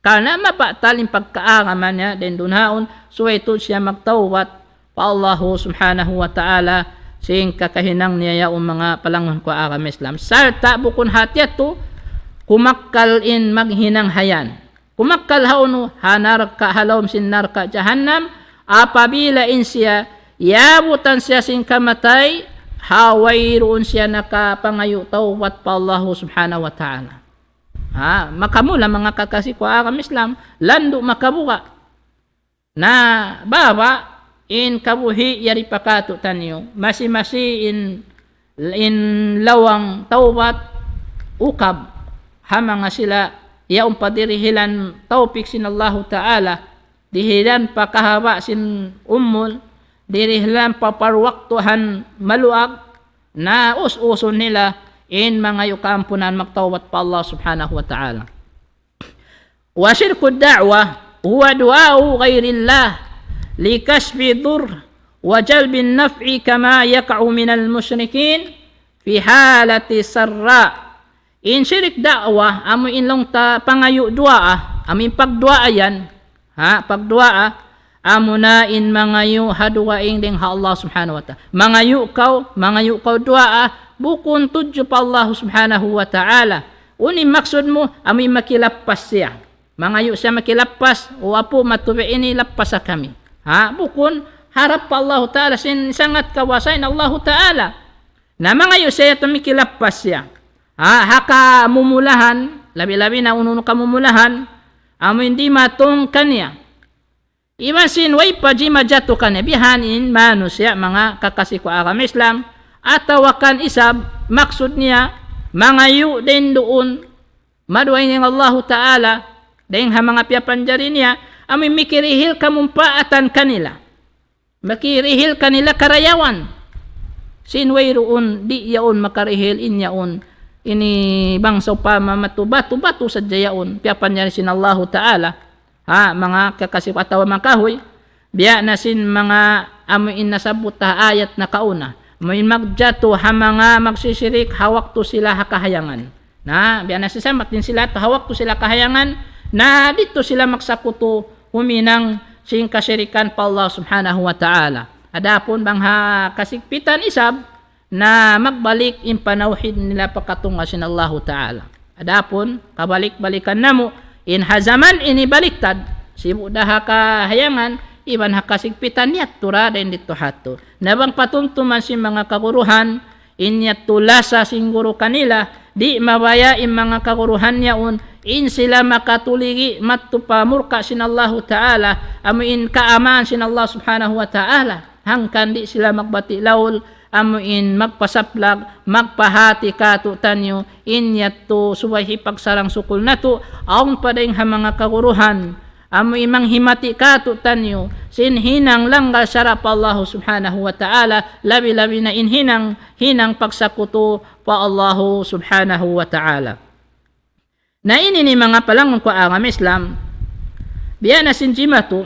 Karna' mabatal in pagkaagama niya dayn duun ha yaun, subay tuud siya magtawbat pa Allahu Subhanahu wa Ta'ala, sin kakahinang niya yaun manga palangwan ku agama Islam. Sarta' bukun hati yadtu, kumakkal in maghinang ha yan. Kumakkal ha unu, ha narka', ha lawm sin narka' jahannam, apabila in siya, yabutan siya sin kamatay, ha wayruun siya nakapangayu' tawbat pa Allahu Subhanahu wa Ta'ala. Ha, makamula manga kakasi ku agama Islam, landu' makabuga'. Na, baba', in kabuhi' yari pa katu'taniyu, masi-masi in, in lawang tawbat, ukab, ha manga sila, yaun pa dirihilan tawpik sin Allahu Ta'ala, dirihilan pa kahaba' sin umul, dirihilan pa parwaktuhan maluag, na us-usun nila in mangayu' kaampunan magtawbat pa Allah Subhanahu wa Ta'ala. وشرك الدعوة هو دعاء غير الله لكشف الضر وجلب النفع كما يقع من المشركين في حالة السراء. In shirik da'wa, amu in laung ta pangayu' duwaa, amu in pagduwaa yan, ha, pagduwaa, amu na in mangayu' ha dugaing dayn ha Allah Subhanahu wa Ta'ala. Mangayu' kaw, mangayu' kaw duwaa, bukun tudju pa Allah Subhanahu wa Ta'ala. Unu in maksud mu, amu in makilappas siya. Mangayu' siya makilappas, "O apu', matubi' ini, lappasa kami." Ha, bukun harap pa Allahu Ta'ala, sin sangat kawasa in Allahu Ta'ala. Na mangayu' siya yadtu mikilappas siya. Ha, ha kamumulahan, labi-labi na unu-unu kamumulahan, amu in dimatung kaniya. Iban sin way pa jimatu kaniya, biya' ha yan in manusiya', manga kakasi ku agama Islam, atawa kan isab, maksud niya, mangayu' dayn duun, maduwa in Allahu Ta'ala, dayn ha manga piyapanjari niya, amu in mikirihil kamumpaatan kanila. Makirihil kanila karayawan. Sin wayruun, di' yaun makarihil in yaun. Ini bangsa upama matu batu, batu sadja yaun. Piyapanjari sin Allahu Ta'ala. Ha, manga kakasi ku atawa manga kahuy. Biya' na sin manga amu in nasabbut ha ayat nakauna. Amu in magjatu ha manga magsisirik ha waktu sila ha kahayangan. Na, biya' na sin sambat dayn sila ha waktu sila kahayangan, na didtu sila magsakutu huminang sin kasirikan pa Allah Subhanahu wa Ta'ala. Adapun bang ha kasigpitan isab, na magbalik in panawhid nila pa katunga' sin Allahu Ta'ala. Adapun, kabalik-balikan namu', in ha jaman ini baliktad, sibu' da ha kahayangan, iban ha kasigpitan yadtu ra dayn didtu ha yadtu. Na bang patumtuman sin manga kaguruhan, in yadtu lasa sin guru kanila, di' mabaya' in manga kaguruhan yaun, in sila makatuligi madtu pa murka' sin Allahu Ta'ala, amu in kaamaan sin Allah Subhanahu wa Ta'ala. Hangkan di' sila magbati' laul, amu in magpasaplag, magpahati kātu'niyu, in yadtu subay hipagsarang-sukul natu', awn pa dayn ha manga kaguruhan, amu in manghimati kātu'niyu, sin hinang langgal sara' pa Allahu Subhanahu wa Ta'ala, labi-labi na in hinang, hinang pagsakutu pa Allahu Subhanahu wa Ta'ala. Na ini ini manga palangun ku agama Islam, biya' na sin jimatu,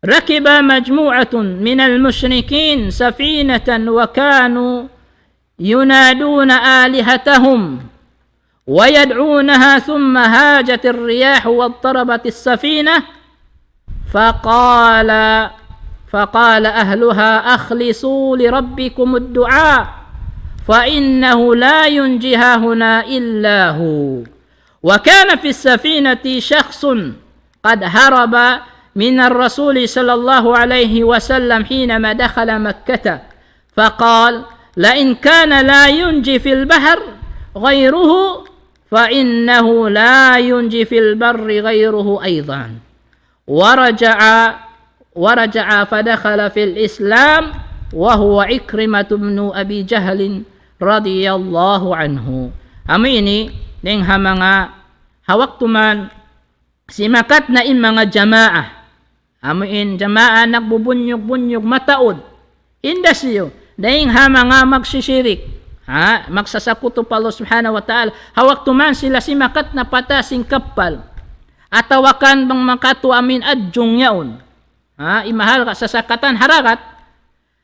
ركب مجموعة من المشركين سفينة وكانوا ينادون آلهتهم ويدعونها ثم هاجت الرياح واضطربت السفينة فقال، فقال أهلها: أخلصوا لربكم الدعاء فإنه لا ينجي هاهنا إلا هو. وكان في السفينة شخص قد هرب من الرسول صلى الله عليه وسلم حينما دخل مكة، فقال: لئن كان لا ينجي في البحر غيره، فإنه لا ينجي في البر غيره أيضا. ورجع، ورجع فدخل في الإسلام وهو عكرمة بن أبي جهل رضي الله عنه. Amu ini, dayn ha manga, ha waktu man, simakat na in manga jamaa. Amu in jamaa nagbubunyug-bunyug mataud. Inda siyu, dayn ha manga magsisirik. Ha, magsasakutu pa Allah Subhanahu wa Ta'ala. Ha waktu man sila simakat na pa taas sin kappal. Atawa kan bang makatu amu in adjung yaun. Ha, imahal ka sasakatan haragat.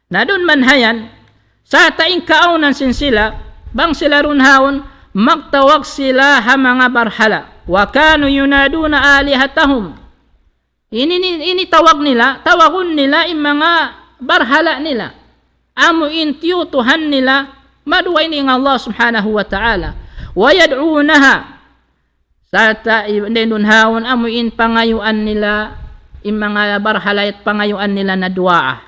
Na duun man ha yan, sa' ta in kaawnan sin sila, bang sila duun haun, magtawag sila ha manga barhala. وكانوا ينادون آلهتهم. Ini, ini, ini tawag nila, tawagun nila in manga barhala nila. Amu in tiyutuhan nila, maduwa ini in Allah Subhanahu wa Ta'ala. ويدعونها. Sarta' i-, dayn duun haun amu in pangayuan nila, in manga barhala yadtu pangayuan nila na duwaa.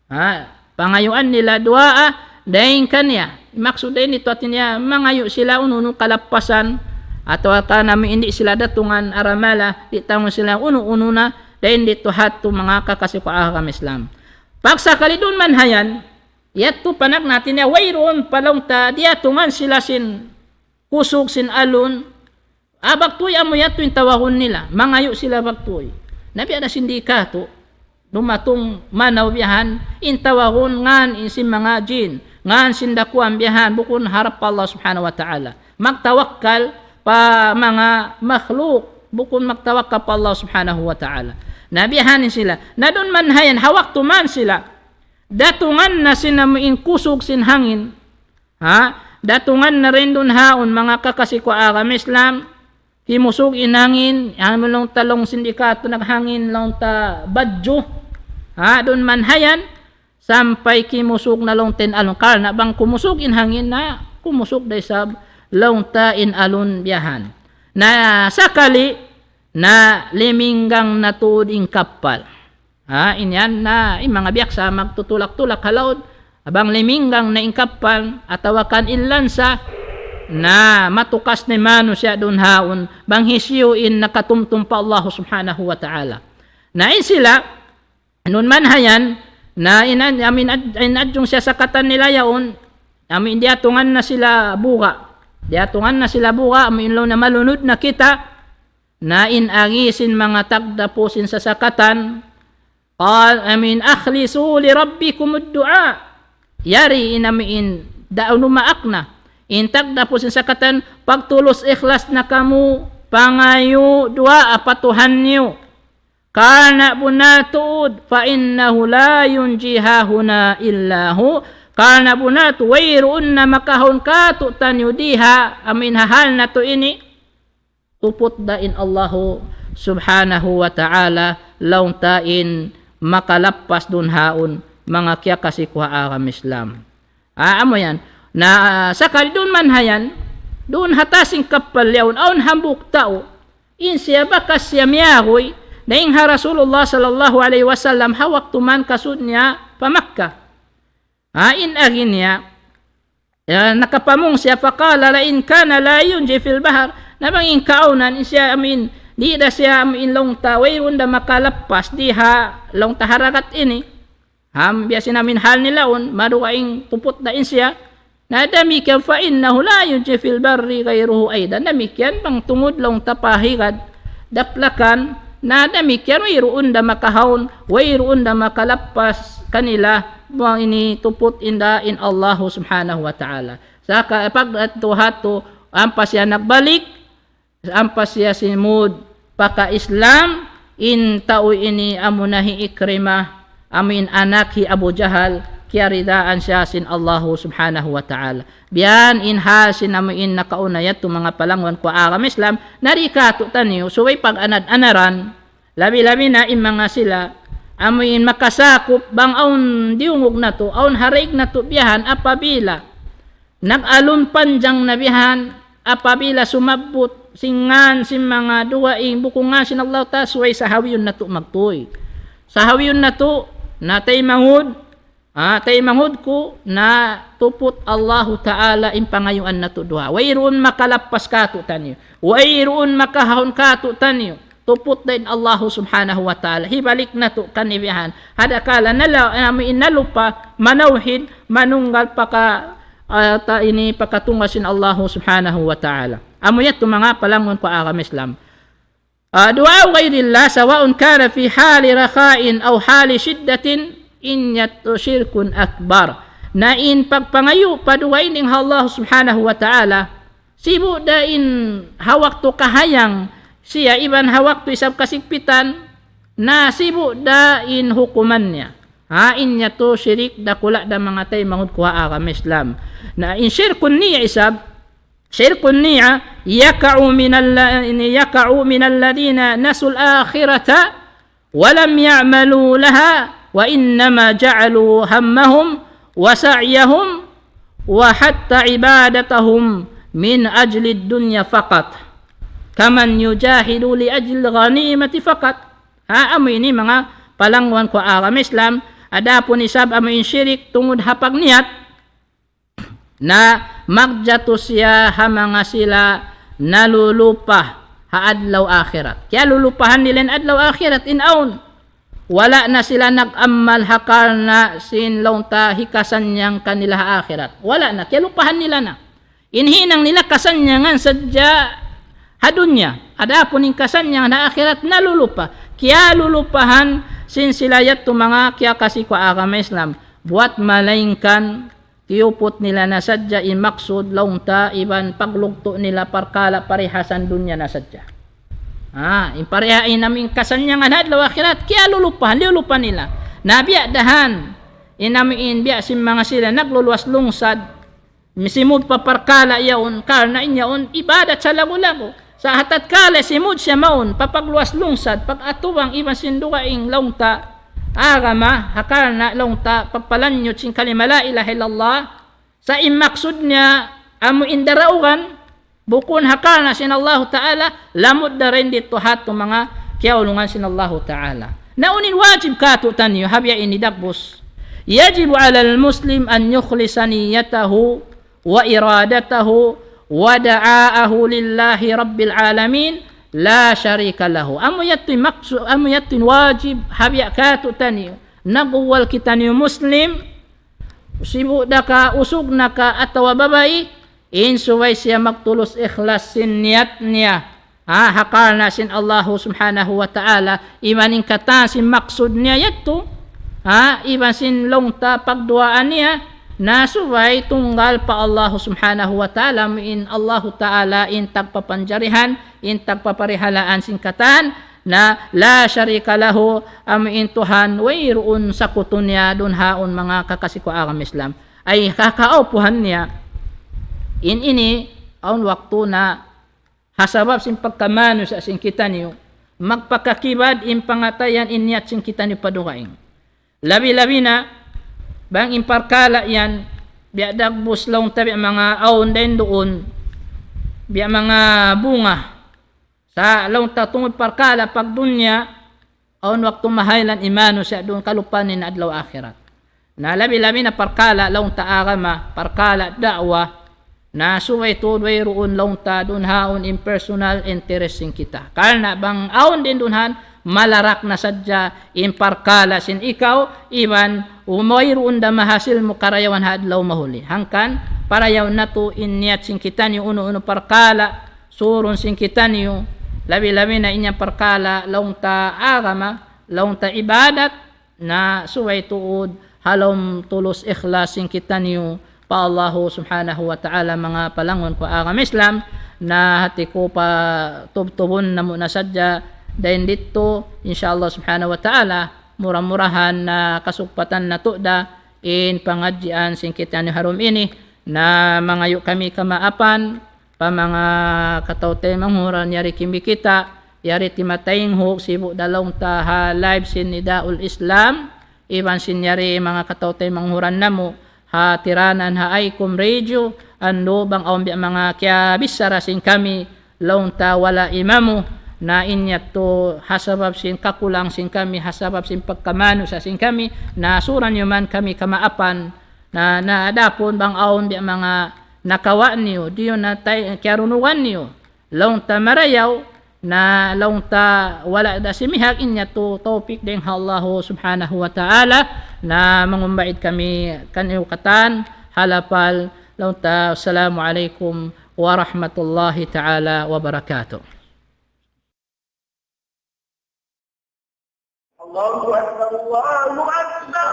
Ha? Pangayuan nila duwaa, dayn kaniya. Maksud dayn didtu hāti niya, mangayu' sila unu-unu kalappasan, atawa kan amu in di' sila datungan aramala, di' tangun sila unu-unu na, dayn didtu ha yadtu manga kakasi ku agama Islam. Pagsakali duun man ha yan, yadtu panagnaan hāti niya, wayruun pa laung ta, diyatungan sila sin kusug sin alun, ah, bagtuy amu yadtu in tawagun nila, mangayu' sila bagtuy. Na biya' da sin di katu', dumatung manaw biya' han, in tawagun ngan in sin manga jin, ngan sin dakuwan biya' han, bukun harap pa Allah Subhanahu wa Ta'ala. Magtawakkal pa manga makhluk, bukun magtawakkal pa Allah Subhanahu wa Ta'ala. Na biya' ha yan sila. Na duun man ha yan, ha waktu man sila datungan na sin amu in kusug sin hangin. Ha? Datungan na duun ha yan, manga kakasi ku agama Islam, kimusug in hangin, amu laung ta laung sin di' katu' naghangin, laung ta badju'. Ha? Duun man ha yan, sampay kimusug na laung ta in alun. Karna' bang kumusug in hangin na, kumusug da isab laung ta in alun biya' ha yan. Na sakali, na liminggang na tuud in kappal. Ha, in yan na, in manga biyaksa magtutulak-tulak ha laud, bang liminggang na in kappal, atawa kan in lansa, na matukas na in manusiya' duun ha yan, bang hisiyu in nakatumtum pa Allah subhanahu wa ta'ala. Na in sila, duun man ha yan, na in, amu in ad-, in adjung siya sakatan nila yaun, amu in diyatungan na sila buga'. Diyatungan na sila buga', amu in laung na malunud na kita, na in agi sin manga tagdapu sin sasakatan, قال, amu in, أخلصوا لربكم الدعاء. Yari in amu in, daun umaak na. In tagdapu sin sakatan, pagtulus ikhlas na kamu, pangayu', duwaa pa Tuhan niyu. Karna' bunnal tuud, فإنه لا ينجي هاهنا إلا هو. Karna' bunnal tuud, wayruun na makahawun kātu'niyu di ha, amu in ha hal natu' ini, tuput da in Allahu subhanahu wa ta'ala, laung ta in makalappas duun ha yan, manga kiyakasi ku ha agama Islam. Ah, amu yan. Na, ah, sakali duun man ha yan, duun ha taas sin kappal yaun, awn hambuuk tau, in siya bakas siya miyaguy, dayn ha Rasulullah sallallahu alayhi wasallam, ha waktu man kasud niya pa Makkah. Ha, in agi niya, ya, nakapamung siya, فقال لئن كان لا ينجي في البحر. Na bang in kaawnan, in siya, amu in, di' da siya, amu in laung ta, wayruun da makalappas di ha, laung ta ha dagat ini. Ham, biya' sin amu in hal nila yaun, madugaing tuput da in siya. Na damikkiyan, فإنه لا ينجي في البر غيره أيضا. Damikkiyan bang tungud laung ta pa higad, daplakan, na damikkiyan wayruun da makahawun, wayruun da makalappas kanila, bang ini tuput in da in Allahu subhanahu wa ta'ala. Saka pag atu hatu, ampa siya nagbalik, ampa siya simud paka-Islam, in tau ini amuna hi Ikrimah, amu in anak hi Abu Jahal, kiyaridaan siya sin Allahu subhanahu wa ta'ala. Biya' ha yan in hal sin amu in nakauna yadtu manga palangwan ku agama Islam, na di' kātu'niyu, subay pag-anad-anaran, labi-labi na in manga sila, amu in makasakup, bang awn diyungug natu', awn ha daig natu' biya' ha yan, apabila nag-alun panjang na biya' ha yan, apabila sumabbut sin ngān sin manga dugaing bukun ngān sin Allah Ta'ala, subay sahawiyun natu' magtuy. Sahawiyun natu', na taymanghud, ah, taymanghud ku, na tuput Allahu Ta'ala in pangayuan natu' duwaa. Wayruun makalappas kātu'niyu. Wayruun makahawun kātu'niyu. Tuput da in Allahu subhanahu wa ta'ala. Hibalik natu' kaniya biya' ha yan. Adakala nala-, amu in nalupa, manawhid, manunggal paka-, ah, ta ini pakatunggal sin Allahu subhanahu wa ta'ala. Amu yadtu manga palangwan ku agama Islam. Ah, دعاء غير الله سواء كان في حال رخاء أو حال شدة, in yadtu shirkun akbar. Na in pagpangayu' pa dugaing dayn ha Allah subhanahu wa ta'ala, sibu' da in ha waktu kahayang siya, iban ha waktu isab kasigpitan, na sibu' da in hukuman niya. Ha, in yadtu shirik dakula' da manga taymanghud ku ha agama Islam. Na in shirkun niyya isab, shirkun niyya, يقع من ال-, يقع من الذين نسوا الآخرة ولم يعملوا لها وإنما جعلوا همهم وسعيهم وحتى عبادتهم من أجل الدنيا فقط كمن يجاهد لأجل الغنيمة فقط. Ha, amu ini manga palangwan ku agama Islam, adapun isab amu in shirik tungud ha pagniyat, na magjatu siya ha manga sila nalulupa ha adlaw akhirat. Kiyalulupahan nila in adlaw akhirat in awn. Wala' na sila nag-amal ha karna' sin laung ta hikasannyang kanila ha akhirat. Wala' na, kiyalupahan nila na. In hinang nila kasannyangan sadja ha dunya. Adapun in kasannyangan ha akhirat nalulupa. Kiyalulupahan sin sila yadtu manga kiyakasi ku agama Islam. Buwat malaingkan tiyuput nila na sadja in maksud laung ta iban paglugtu' nila parkala' parihasan dunya na sadja. Ha, in pareha in amu in kasannyangan ha adlaw akhirat, kiyalulupahan, liyulupa nila. Na biya' dahan, in amu in biya' sin manga sila nagluluwas lungsad, misimud pa parkala' yaun, karna' in yaun, ibadat sa lagu-lagu. Sa' ha tatkala simud siya mawn, pa pagluwas lungsad, pag-atubang iban sin dugaing laung ta, agama, ha karna' laung ta, pagpalanyut sin kalima la ilaha illallah, sa' in maksud niya, amu in daraugan, bukun ha karna' sin Allahu Ta'ala, lamud da dayn didtu ha yadtu manga kiyaulungan sin Allahu Ta'ala. Na unu in wajib kātu'niyu, ha biya' ini dagbus. يجب على المسلم أن يخلص نيته وإرادته ودعاءه لله رب العالمين لا شريك له. Amu yadtu in maksu-, amu yadtu in wajib, ha biya' kātu'niyu. Nag-uwal kitaniyu Muslim, sibu' da ka, usug na ka, atawa babai, in subay siya magtulus ikhlas sin niyat niya. Ha, ha karna' sin Allahu Subhanahu wa Ta'ala, iban in katan sin maksud niya yadtu, ha, iban sin laung ta pagduwaa niya, na subay tunggal pa Allahu Subhanahu wa Ta'ala, amu in Allahu Ta'ala in tagpapanjarihan, in tagpaparihalaan sin katan, na لا شريك له, amu in Tuhan, wayruun sakutu niya duun ha yaun manga kakasi ku agama Islam. Ay kakaupuhan niya, in ini, awn waktu na ha sabab sin pagkamanusiya' sin kitaniyu, magpakakibad in pangatayan in niyat sin kitaniyu pa dugaing. Labi-labi na, bang in parkala' yan, biya' dagbus laung ta biya' manga awn dayn duun, biya' manga bunga. Sa' laung ta tungud parkala' pagdunya, awn waktu mahaylan in manusiya' duun kalupahan niya in adlaw akhirat. Na labi-labi na parkala' laung ta agama, parkala' da'wa, na subay tuud wayruun laung ta duun ha yaun in personal interest sin kita. Karna' bang awn dayn duun han, malarak na sadja in parkala' sin ikaw, iban wayruun da mahasil mu karayawan ha adlaw mahuli. Hangkan, parayaw natu' in niyat sin kitaniyu unu-unu parkala', surun sin kitaniyu, labi-labi na in yan parkala' laung ta agama, laung ta ibadat, na subay tuud ha lawm tulus ikhlas sin kitaniyu pa Allahu Subhanahu wa Ta'ala, manga palangun ku agama Islam, na hati ku patubtubun namu' na sadja dayn didtu, insya Allah Subhanahu wa Ta'ala, mura-murahan na kasugpatan natu' da in pangadjian sin kitaniyu ha dum ini, na mangayu' kami kamaapan, pa manga kataw-taymanghuran yari kimikita', yari timataynghug, sibu' da laung ta ha live sin Nidaul Islam, iban sin yari manga kataw-taymanghuran namu', ha tiranan ha Aikum Radio, andu' bang awn biya' manga kiyabichara sin kami, laung ta wala' imamu, na in yadtu ha sabab sin kakulang sin kami, ha sabab sin pagkamanusiya' sin kami, na suran niyu man kami kamaapan, na, na adapun bang awn biya' manga nakawa' niyu, diyu na tay-, kiyarunugan niyu, laung ta marayaw, na laung ta wala' da simihag, in yadtu tawpik dayn ha Allahu Subhanahu wa Ta'ala, na mangumbaid kami kaniyu katan, ha lapal, laung ta, Assalamu alaykum warahmatullahi ta'ala wabarakatuh. الله أكبر، الله أكبر،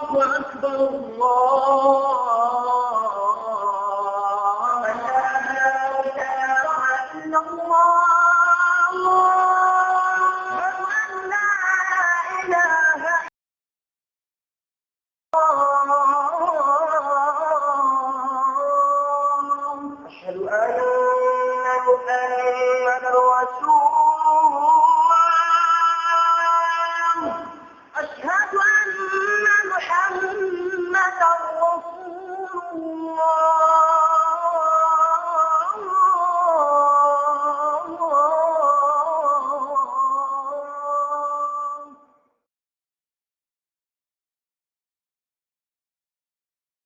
الله أكبر، الله